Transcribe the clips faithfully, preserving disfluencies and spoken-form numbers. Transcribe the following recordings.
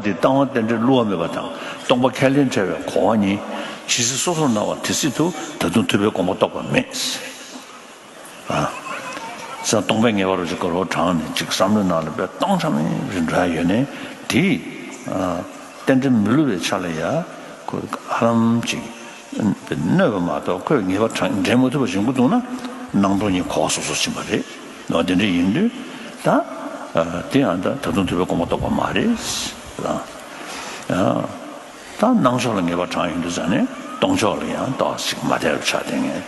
དེ་ལྟ་བ་རྟེན་འབྲེལ་བསླུ་བ་མེད་པ་དང་སྟོང་པ་ཁས་ལེན་བྲལ་བའི་གོ་བ་གཉིས་ཇི་སྲིད་སོ་སོར་སྣང་བ་དེ་སྲིད་དུ་ད་དུང་ཐུབ་པའི་དགོངས་པ་རྟོགས་པ་མེད། ཨ། ས་སྟོང་པའི་ངེས་པ་རུ་ཅིག་གོ་རོ་དྲངས་ནས་ཅིག་བསམ་བློའི་ནང་ལ་བས་སྟོང་ཆ་མེད་རིགས་འགྲོ་ཡ་ཡོད་ནས་དེ། ཨ། རྟེན་འབྲེལ་མི་བསླུ་བའི་ཆ་ལ་ཡ་ཁོ་ཧ་ལམ་ཅིག་གནོད་པ་མ་གཏོགས་ཁོས་ངེས་པ་དྲང་འདྲེན་མ་ཐུབ་པ་བྱུང་གི་འདུག་ན་སྣང་སྟོང་གཉིས་གོ་བ་སོ་སོར་ཕྱིན་པ་རེད། ནོ་དེ་འདྲ་ཡིན་དུས་ད། ཨ། དེ་ཡང་ད་ད་དུང་ཐུབ་པའི་དགོངས་པ་རྟོགས་པ་མ་རེད། ཨ། ད་སྣང་ཕྱོགས་ལ་ངེས་པ་དྲངས་ཡོང་དུས་ཙང་ནས་སྟོང་ཕྱོགས་ལ་ཡང་ཏོག་ཙམ་མ་བདེ་བ་ཆགས་བསྡད་ངེས།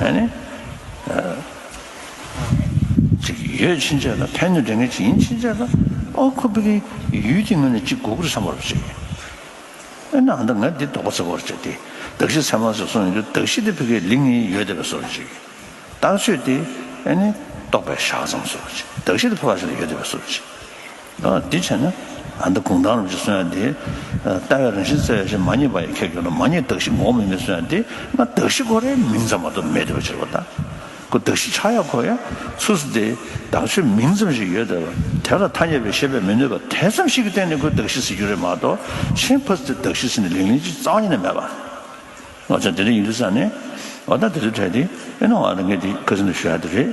ཨ་ནི། ཨ། ཅིག་ཡོད་ཕྱིན་ཆད་ལ་ཕན་གནོད་འདྲེན་མཁན་ཅིག་ཡིན་ཕྱིན་ཆད་ལ་ཨོ་ཁོ་ཕ་གི་ཡུལ་དེ་ངོས་ནས་ཅིག་དགོས་ཀྱི་རེད་བསམ་པ་རེད་ཅིག་ཨ་ནི་ཨ་ད་ང་འདི་དོགས་པ་ཟ་བར་བྱས་ཏེ་གདགས་གཞི་ཚད་མ་ཟེར་གསུངས་ཡོང་དུས་གདགས་གཞི་དེ་ཕ་གི་ལིང་ནི་ཡོད་བསྡད་པའི་བཟོ་འདྲ་ཅིག་རྟགས་ཆོས་དེ་ཨ་ནི་རྟོག་པའི་ཞག་ཙམ་བཟོ་འདྲ་ཅིག་གདགས་གཞི་དེ་ཕ་བ་ཞིག་ལ་ཡོད་བསྡད་པའི་བཟོ་འདྲ་ཅིག་ཨ། འདི་བྱས་ན་ཨ་ད་གུང་ཐང་རིན་པོ་ཆེ་གསུང་ཡ་འདི། ལྟ་བའི་རང་བཞིན་བཙལ་བའི་ཕྱིར་མ་རྙེད་པ་ཡི་ཁྱད་གྱུར་ལ་མ་རྙེད་གདགས་གཞི་ངོ་བོ་མིན་མིན་གསུང་ཡ་འདི་ང་གདགས་གཞི་ཁོ་རའི་མིང་ཙམ་མ་གཏོགས་མེད་བསྡད་པ་ཅིག་རེད་པ་ད། ཁོ་གདགས་གཞི་ཆགས་ཡ་ཁོ་ཡ་ཚུལ་སུ་དེ་བདག་ཆོས་མིང་ཙམ་ཞིག་ཡོད་བསྡད་པ་དེ་ལ་ཐ་སྙད་པའི་ཤེས་པས་མི་གནོད་པ་དེ་ཙམ་ཞིག་གི་སྟེང་ནས་ཁོས་གདགས་གཞི་ཟེར་རྒྱུ་རེད་མ་གཏོགས་ཆེས་ཕ་སི་དེ་གདགས་གཞི་ཟེར་ནས་ལིང་ལིང་ཅིག་རྩ་བ་ཉིད་ནས་མེད་པ། ང་ཚོ་དེ་འདྲ་ཡིན་དུས་ཙང་ནས་ཨོ་ད་དེ་ཚོའི་གྲས་དེ་ཨེ་ནོ་ཨ་ནི་ངས་དེ་ཁ་སང་དུ་ཞུ་ཡ་དེ་རེད།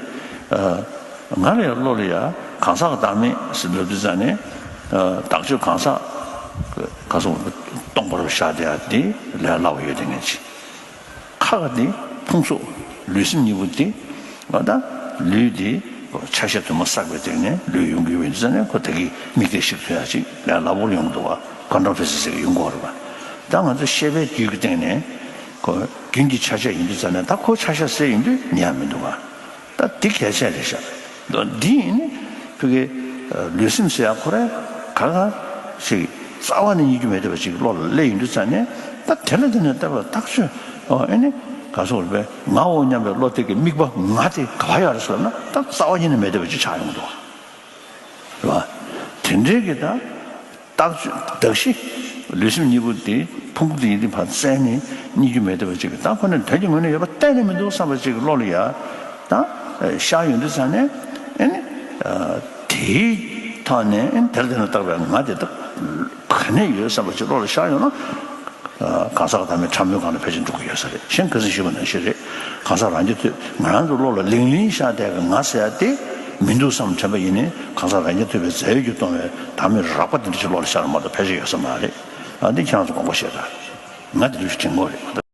ཨ། ང་ལ་ཡང་བློ་ལ་ཡ་གང་ཟག་གི་བདག་མེད་ཟེར་འདུག་དུས་ཙང་ནས་ཨ། བདག་ཆོས་གང་ཟག་ག་སོང་སྟོང་པར་བཞག་བསྡད་ཡ་དེ་ལས་སླ་བོ་ཡོད་དེ་ངས་ཅི། ཁ་ག་དེ་ཕུང་སོགས་ལུས་སེམས་གཉིས་པོ་དེ་ཨོ་ད་ལུས་དེ་ཆ་ཤས་དུ་མ་བསགས་པའི་སྟེང་ནས་ལུས་ཡོང་གི་ཡོད་དུས་ཙང་ནས་ཁོ་ད་གི་མིག་དེ་ཞིག་ཐོན་ཡ་ཅིག་ལས་སླ་བོར་ཡོང་གི་འདུག་བ། ཀོན་ཊོལ་ཕེ་སི་ཟེར་གི་ཡོང་གི་ཡོད་རེད་བ། ད་ང་ཚོ་ཤེས་པའི་རྒྱུད་ཀྱི་སྟེང་ནས། ཁོ་རྒྱུན་གྱི་ཆ་ཤས་ཡིན་དུས་ཙང་ནས་ད་ཁོ་ཆ་ཤས་ཟེར་ཡིན་དུས་ཉན་མི་འདུག་ག་ད་འདི་གལ་ཆེན་རེད་ཤག་འདི་ཡིན་ནི་ཕ་གི་ལུས་སེམས་ཟེར་ཡ་ཁོ་ར་ག་ག་ཞིག་རྩ་བ་ནས་རྙེད་རྒྱུ་མེད་བསྡད་པ་ཅིག་བློ་ལ་སླེབས་ཡོང་དུས་ཙང་ནས་ད་དེ་ལ་དེ་ནས་བལྟས་པ་ཐག་ཆོད། ཨོ་ཨེ་ནི་ག་སོགས་རེད་པས་ངའོ་སྙམ་པའི་བློ་དེ་གི་དམིགས་པ་ང་དེ་ག་པར་ཡོད་རེད་ཟེར་ན་ད་རྩ་བ་ཉིད་ནས་མེད་བསྡད་པ་ཅིག་ཆགས་ཡོང་གི་འདུག་ག་རེད་བ། དེ་འདྲའི་གི་ད། བདག་ཆོས་གདགས་གཞི། ལུས་སེམས་གཉིས་པོ་དེ་ཕུང་པོ་དེ་ཡིན་དུས་ཕར་བཙལ་ནས་རྙེད་རྒྱུ་མེད་བསྡད་པ་ཅིག་གི་ད་ཁོ་ནི་དོན་གྱི་ངོས་ནས་ཡོད་པ་གཏན་ནས་མི་འདུག་བསམ་པ་ཅིག་གི་བློ་ལ་ཡ། ད། ཤར་ཡོང་དུས་ཙང་ནས་ཨེ་ནི། དེའི་ཐོག་ནས་ཨེ་ནི་དེར་དེ་ནས་བཏགས་པའི་ང་དེ་དག་ག་ནས་ཡོད་བསམ་པ་ཅིག་བློ་ལ་ཤར་ཡོང་ན། གང་ཟག་གི་བདག་མེད་ཕྲ་མོའི་སྒང་ལ་ཕལ་ཆེར་འགྲོ་གི་ཡོད་ས་རེད། གཞན་ཁ་སང་ཞུས་པ་ནང་བཞིན་རེད། གང་ཟག་རང་རྐྱ་ཐུབ་ང་རང་ཚོ་བློ་ལ་ལིང་ལིང་ཤར་བསྡད་པའི་ང་ཟེར་ཡ་དེ་མི་འདུག་བསམ་དྲན་པ་ཡིན་ནའི་གང་ཟག་རང་རྐྱ་ཐུབ་པའི་རྫས་ཡོད་ཀྱིས་སྟོང་བའི་བདག་མེད་རགས་པ་དེ་འདྲ་ཞིག་བློ་ལ་ཤར་མ་གཏོགས་ཕལ་ཆེར་ཡོད་ས་མ་རེད། ཨ་འདི་ཁྱེད་རང་ཚོ་དགོངས་པ་བཞེས་དང་། ང་དེ་འདྲ་ཞིག་དྲན་གྱི་ཡོད་རེད།